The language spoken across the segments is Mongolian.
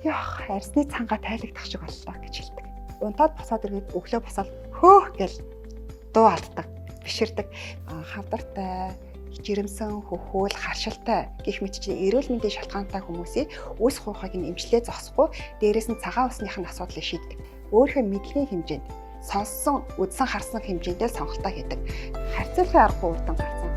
Яах, арьсны цангаа тайлагдах шиг боллоо гэж хэлдэг. Унтаад босоод иргээд өглөө босоод хөөх гэл дуу алддаг, биширдэг. Хавдартай, жирэмсэн, хөхөөл, харшилтай гэх мэт чинь эрүүл мэндийн шалтгаантай хүмүүсийн үс хуухайг нь эмчлээ зогсохгүй, дээрээс нь цагаан усных нь асуудлыг шийддэг. Өөрийнхөө мэдлэгийн хэмжээнд сонссон, үзсэн, харсан хэмжээндээ сонголтоо хийдэг. Харьцуулахын аргагүй үр дүн гарсан.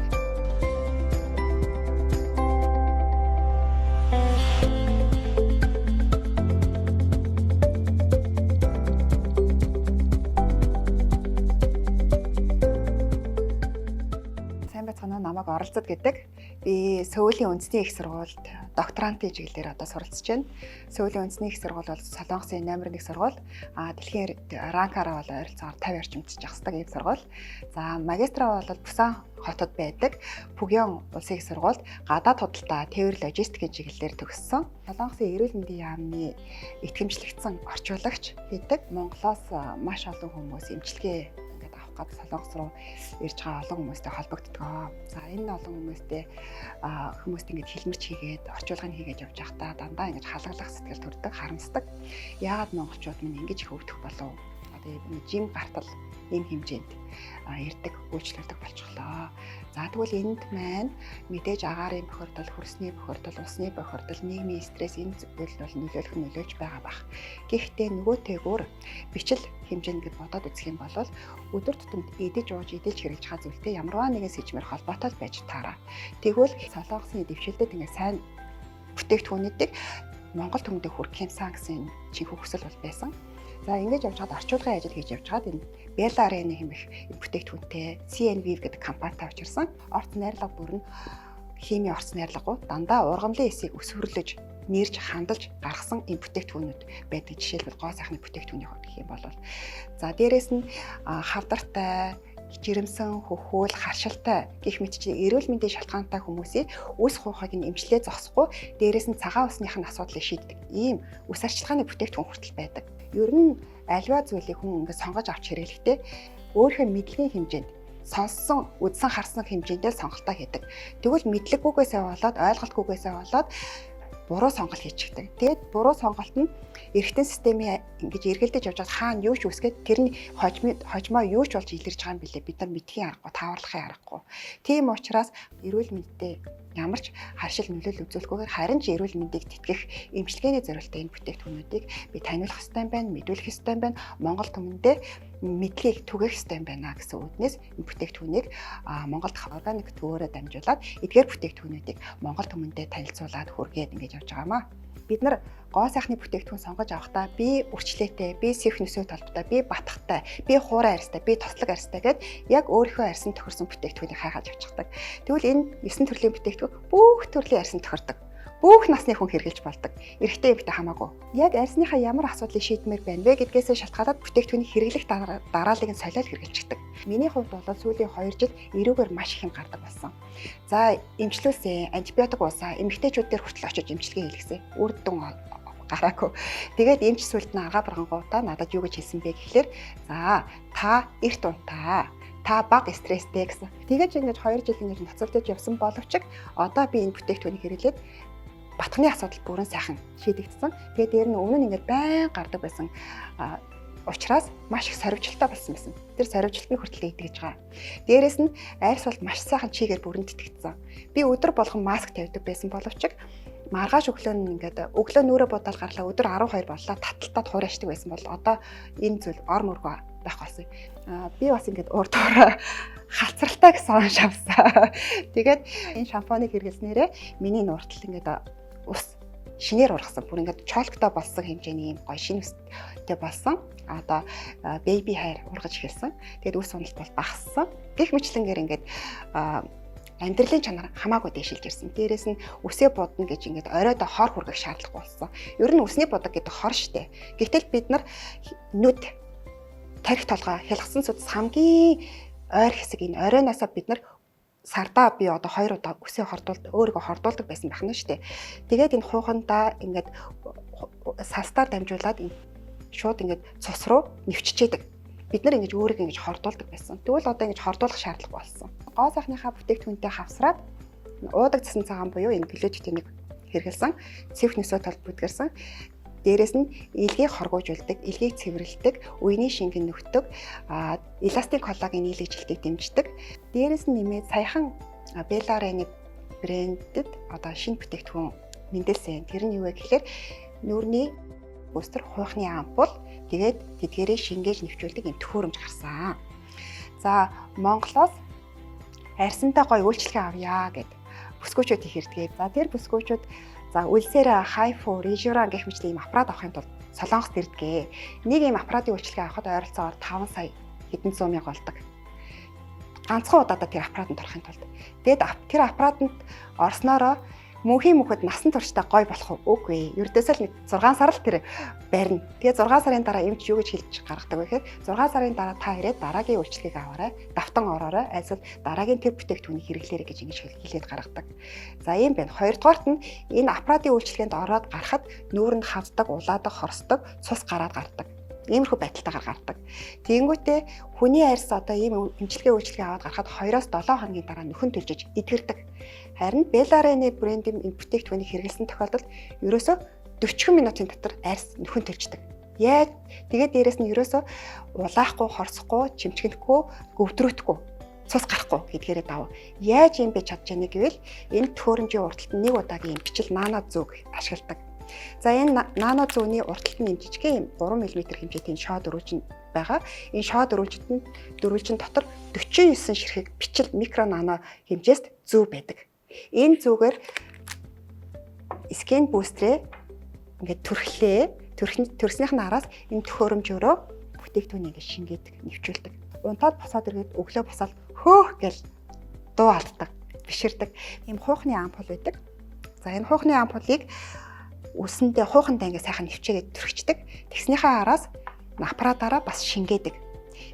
Сайн байцгаана уу? Намайг Оролцод гэдэг. Би Сөүлийн үндэсний их сургуульд докторантын чиглэлээр одоо суралцж байна. Сөүлийн үндэсний их сургууль бол Солонгосын номер 1 сургууль. Дэлхийн ранкаараа бол ойролцоогоор 50 орчим жагсдаг ийм сургууль. За, магистраа бол Пусан хотод байдаг Пүгён улсын их сургуульд гадаад худалдаа, тээвэр логистикийн чиглэлээр төгссөн. Солонгосын эрүүл мэндийн яамны итгэмжлэгдсэн орчуулагч гэдэг. Монголоос маш олон хүмүүс эмчилгээ ингээд авах гад Солонгос руу ирж байгаа олон хүмүүстэй холбогддог. За, энэ олон хүмүүстэй хүмүүст ингээд хэлмэрч хийгээд, орчуулгыг хийгээд явж байхдаа дандаа ингэж халаглах сэтгэл төрдөг, харамсдаг. Яагаад монголчууд минь ингэж их өвдөх болов? Одоо жим гартал ийм хэмжээнд ирдэг, үйлчлүүлдэг болчихлоо. За, тэгвэл энд маань мэдээж агаарын бохирдол, хөрсний бохирдол, усны бохирдол, нийгмийн стресс энэ зүйл бол нөлөөлөх нь нөлөөлж байгаа бах. Гэхдээ нөгөөтэйгүр бичил хэмжээнд гэж бодоод үзэх юм бол өдөр тутамд идэж ууж, идэж хэрэгж байгаа зүйлтэй ямарваа нэгэн сэжмэр холбоотой байж таараа. Тэгвэл Солонгосын дэвшилтэд ингээ сайн бүтээгдэхүүнүүдийг Монгол түмэндээ хүргэх юмсан гэсэн жинхэнэ хүсэл бол байсан. За, ингэж явж хаад орчуулгын ажил хийж явж хаад энэ Bella Arena хэмэх бүтээгдэхүүнтэй CNV гэдэг компанитай учирсан. Орц найрлага бүр нь химийн орц найрлагагүй дандаа ургамлын эсийг өсвөрлөж, нэрж хандалж гаргасан ийм бүтээгдэхүүнүүд байдаг. Жишээлбэл гоо сайхны бүтээгдэхүүний хувьд гэх юм бол за дээрэс нь хавдартай, жирэмсэн, хөхөөл, харшилтай гэх мэт чинь эрүүл мэндийн шалтгаантай хүмүүсийн үс хуухайг нь эмчлээ зогсохгүй, дээрээс нь цагаан усных нь асуудлыг шийддэг ийм үс арчилгааны бүтээгдэхүүн хүртэл байдаг. Ер нь альва зүйлийг хүн ингээд сонгож авч хэрэглэхдээ өөрийнхөө мэдлэгийн хэмжээнд сонссон, үзсэн, харсан хэмжээндээ сонголтоо хийдэг. Тэгвэл мэдлэггүйгээсээ болоод, ойлголтгүйгээсээ болоод буруу сонголт хийчихдэг. Тэгээд буруу сонголт нь эргэтэн системийн ингэж эргэлдэж явж байхад хаана юу ч үсгээд тэр нь хожмоо юу ч болж илэрч байгаа юм бэлээ. Бид нар мэдхийн аргагүй, тааварлахын аргагүй. Тийм учраас эрүүл мэндтэй ямар ч харшил нөлөөлөл үзүүлэхгүйгээр харин ч эрүүл мэндийг тэтгэх эмчилгээний зорилттой энэ бүтээгдэхүүнүүдийг би таниулах ёстой юм байна, мэдүүлэх ёстой юм байна. Монгол түмэндээ мэдлэгийг түгээх ёстой юм байна гэсэн үүднээс энэ бүтээгдэхүүнийг Монгол дахь органик төвөөрөө дамжуулаад эдгээр бүтээгдэхүүнүүдийг Монгол түмэндээ танилцуулаад хүргээд ингэж явж байгаамаа. Бид нар гоо сайхны бүтээгдэхүүн сонгож авахдаа би үрчлээтэй, би сэвх нөсөө толботой, би батхтай, би хуурай арьстай, би тослог арьстай гэд яг өөрийнхөө арьсан тохирсон бүтээгдэхүүнийг хайхаж авчихдаг. Тэгвэл энэ 9 төрлийн бүтээгдэхүүн бүх төрлийн арьсан тохирдог. Бүх насны хүн хэрэглэж болдог. Эрэгтэй эмэгтэй хамаагүй. Яг арьсныхаа ямар асуудлыг шийдмээр байна вэ гэдгээсээ шалтгаалаад бүтээгдэхүүнийг хэрэглэх дарааллыг нь солиод хэрэглэчихдэг. Миний хувьд бол сүүлийн 2 жил эрүүгээр маш их юм гардаг болсон. За, эмчлүүлсэн, антибиотик уусан, эмэгтэйчүүд дээр хүртэл очиж эмчилгээ хийлгэсэн. Үр дүн гараагүй. Тэгээд эмч сүлд нь аргаа баргангуудаа надад юу гэж хэлсэн бэ гэхлээр за та эрт унтаа, та бага стресстэй гэсэн. Тэгээд ингэж 2 жил ингэж ноцолдож явсан боловч одоо би энэ бүтээгдэхүүнийг хэрэглээд батхны асуудал бүрэн сайхан шийдэгдсэн. Тэгээд дээр нь өмнө нь ингээд байн гардаг байсан учраас маш их сорвичлалтай болсон байсан. Тэр сорвичлалт нь хүртэл итгэж байгаа. Дээрээс нь арьс бол маш сайхан чигээр бүрэн тэтгэгдсэн. Би өдөр болгон маск тавьдаг байсан боловч маргааш өглөө нь ингээд өглөө нүрэ будаал гарлаа, өдөр 12 боллоо таталтаад хуурайшдаг байсан бол одоо энэ зүйл ор мөргөө байх болсон. Би бас ингээд уур дуурай халцралтай гэсэн он шавсан. Тэгээд энэ шампуныг хэрэглэснээрээ миний нуртал ингээд ус шинээр ургасан. Бүр ингээд чолктой болсон хэмжээний юм гоё шинэ үстэй болсон. Одоо baby hair ургаж эхэлсэн. Тэгээд үс уналт бол багассан. Гэх мэтлэнгээр ингээд амьдралын чанар хамаагүй дэшилж ирсэн. Дээрээс нь үсээ будна гэж ингээд оройдоо хор хүргэх шаардлага болсон. Ер нь үсний будаг гэдэг хор штэ. Гэтэл бид нар нүд, тарих, толгой, хялгасан судас хамгийн ойр хэсэг энэ оройноосоо бид нар сардаа би одоо 2 удаа үсээ хордуулд өөрийгөө хордуулдаг байсан байх нь шүү дээ. Тэгээд энэ хуухандаа ингээд салстаар дамжуулаад шууд ингээд цус руу нэвччээдэг. Бид нар ингэж өөрийгөө ингэж хордуулдаг байсан. Тэгвэл одоо ингэж хордуулах шаардлага болсон. Гоо сайхныхаа бүтээгдэхүүнтэй хавсраад уудаг цасан цагаан буюу энэ глютенийг хэрэгэлсэн, цэвх нөсөө толд бүдгэрсэн. Дээрээс нь илгийг хоргоожуулдаг, илгийг цэвэрлэдэг, үений шингэн нөхдөг, эластик коллаген нийлэгжилтийг дэмждэг. Дээрээс нь нэмээд саяхан Bellaraine брэндэд одоо шинэ бүтээгдэхүүн мэндэлсэн. Тэр нь юу вэ гэхээр нүүрний бүүстер хуйхны ампул, тэгээд тэдгээрээ шингээж нэвчүүлдэг юм төхөөрөмж гарсан. За, Монголоос арьсантай гоё үйлчлэгээ авъя гэд бүсгүүчүүд их ирдэг. За, тэр бүсгүүчүүд за Ulthera, HIFU, Rejuran гэх мэт ийм аппарат авахын тулд Солонгост ирдэг. Нэг ийм аппаратын үйлчилгээ авахад ойролцоогоор 5 сая хэдэн зуун мянга болдог. Ганцхан удаадаа тэр аппаратанд орохын тулд. Тэгэд тэр аппаратанд орсноороо мөнхийн мөхөд насан туршдаа гой болох уу? Үгүй ээ. Ердөөсөө л нэг 6 сар л тэр барина. Тэгээ 6 сарын дараа эмч юу гэж хэлж гаргадаг вэ гэхээр 6 сарын дараа та ирээд дараагийн үйлчилгээг аваарай, давтан ороорой, альсвал дараагийн тэр бүтээгдэхүүнийг хэрэглээрэй гэж ингэж хэлээд гаргадаг. За, ийм байна. Хоёрдугаарт нь энэ аппаратын үйлчилгээнд ороод гарахад нүүр нь хавддаг, улаадаг, хорсдог, цус гараад гардаг. Иймэрхүү байдалтайгаар гардаг. Тэгэнгүүтээ хүний арьс одоо ийм эмчилгээ үйлчилгээ аваад гарахад 2-оос 7 хоногийн дараа нөхөн төлжиж эдгэрдэг. Харин Bellaraine брендийн бүтээгдэхүүнийг хэрэглэсэн тохиолдолд ерөөсөө 40 минутын дотор арьс нөхөн төлждөг. Яаж тэгээд дээрэс нь ерөөсөө улаахгүй, хорсохгүй, чимчгэнэхгүй, гөвдрөөтгүй, цус гарахгүй гэдгээрээ давуу. Яаж юм бэ чадж яана гэвэл энэ төхөөрөмжийн урталт нь нэг удаагийн бичил нано зүүг ашигладаг. За, энэ нано зүүний урталт нь юм жижигхэн юм 3 мм хэмжээтэй шоо дөрвөлжин байгаа. Энэ шоо дөрвөлжинд нь дөрвөлжин дотор 49 ширхэг бичил микро нано хэмжээст зүү байдаг. Энэ зүүгээр skin booster ээ ингээд түрхлээ. Төрснийх нь араас энэ төхөөрөмжөөрөө бүтээгдэхүүн ингээд шингээдэг, нэвчүүлдэг. Унтаад босоод иргээд өглөө босоод хөөх гэл дуу алддаг, биширдэг. Ийм хуухны ампул байдаг. За, энэ хуухны ампулыг үсэндээ, хуухандаа ингээд сайхан нэвчээгээд түрхчихдэг. Тэгснийхээ араас аппаратаараа бас шингээдэг.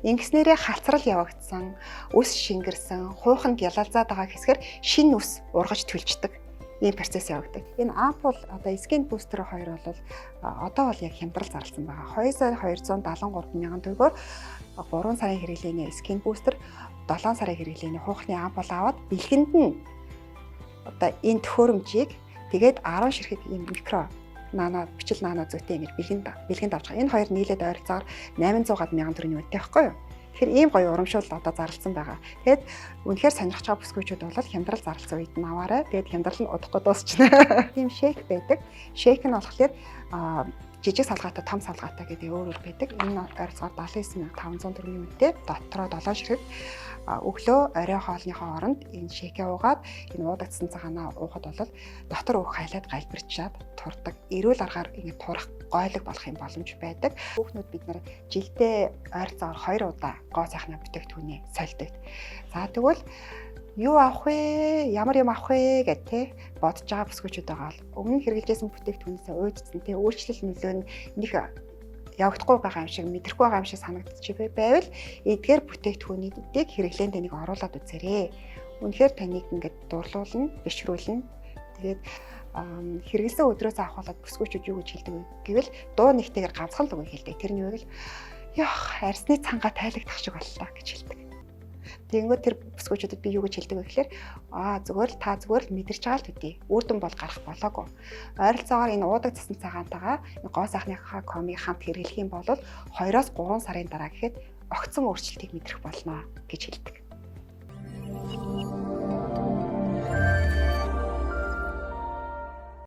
Ингэснээрээ халцрал явагдсан, үс шингэрсэн, хууханд гялалзаад байгаа хэсгээр шинэ үс ургаж төлждөг ийм процесс явагддаг. Энэ ампул одоо skin booster 2 бол одоо бол яг хямдрал зарласан байгаа. 2 сая 273 мянган төгрөгөөр 3 сарын хэрэглээний skin booster, 7 сарын хэрэглээний хуухны ампул аваад бэлгэнд нь одоо энэ төхөөрөмжийг, тэгээд 10 ширхэг ийм микро нано бичил нано зүйтэй ингэж бэлгэнд авч байгаа. Энэ хоёр нийлээд ойролцоогоор 800 гад мянган төгрөгийн үнэтэй байхгүй юу? Тэгэхээр ийм гоё урамшуул одоо зарласан байгаа. Тэгээд үнэхээр сонирхож байгаа бүсгүйчүүд бол хямдрал зарласан үед нь аваарай. Тэгээд хямдрал нь удахгүй дуусчихна. Тийм shake байдаг. Shake нь болохоор жижиг салгаатай, том салгаатай гэдэг өөр өөр байдаг. Энэ ойролцоогоор 79,500 төгрөгийн үнэтэй. Дотроо 7 ширхэг. Өглөө орой хоолныхоо оронд энэ shake ээ уугаад, энэ уудагдсан цагаанаа уухад бол дотор өөх хайлаад галбирчаад турдаг. Эрүүл аргаар ингэ турах гойлог болох юм боломж байдаг. Хүүхнүүд бид нар жилдээ ойролцоогоор 2 удаа гоо сайхны бүтээгдэхүүнээ сольдог. За, тэгвэл юу авах вэ? Ямар юм авах вэ гэх те бодож байгаа бүсгүйчүүд байгаа бол өмнө хэрэглэжсэн бүтээгдэхүүнээсээ уйдсан те, өөрчлөлт нөлөө нь нэг явагдахгүй байгаа юм шиг, мэдрэхгүй байгаа юм шиг санагдчих байвал эдгээр бүтээгдэхүүнүүдийг хэрэглээнд нэг оруулаад үзээрэй. Үнэхээр таныг ингээд дурлуулна, бишрүүлнэ. Тэгээд хэрэглэсэн өдрөөс авахуулаад бүсгүйчүүд юу гэж хэлдэг вэ гэвэл дуу нэгтэйгээр ганцхан л үг хэлдэг. Тэр нь юу гэвэл "Яах, арьсны цангаа тайлагдах шиг боллоо" гэж хэлдэг. Тэгэнгүүт тэр бүсгүйчүүдэд би юу гэж хэлдэг вэ гэхээр зүгээр л та зүгээр л мэдэрч байгаа л төдий. Үр дүн бол гарах болоогүй. Ойролцоогоор энэ уудаг цасан цагаантайгаа гоо сайхныхаа комыг хамт хэрэглэх юм бол 2-оос 3 сарын дараа гэхэд огцон өөрчлөлтийг мэдрэх болно гэж хэлдэг.